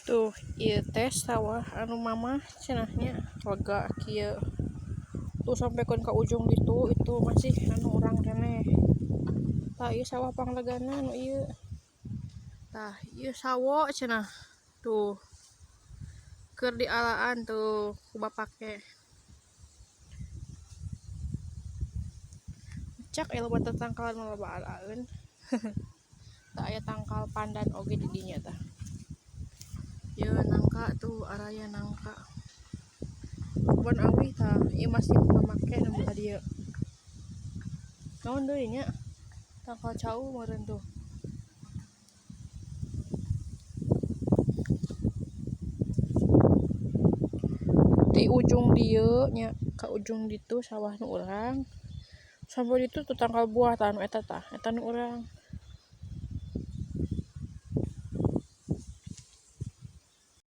Tuh ieu teh sawah anu mamah cenah nya lega kieu. Tuh sampaikan ka ujung ditu itu masih anu urang keneh. Tah ieu sawah panglegana nu ieu. Tah ieu sawo cenah. Tuh keur dialaan tuh ku bapak ge. Cak aya loba tatangkalan mah loba alaeun. Tah aya tangkal pandan oge di dinya tah. Ieu nangka tuh araya nangka. Kebon awi tah ieu masih mamake nu belah dieu. Naon deui nya? Tangkal cau meureun tuh. Di ujung dieu nya ka ujung ditu sawah nu urang. Sampai ditu tuh tangkal buah tah anu eta tah, eta nu urang.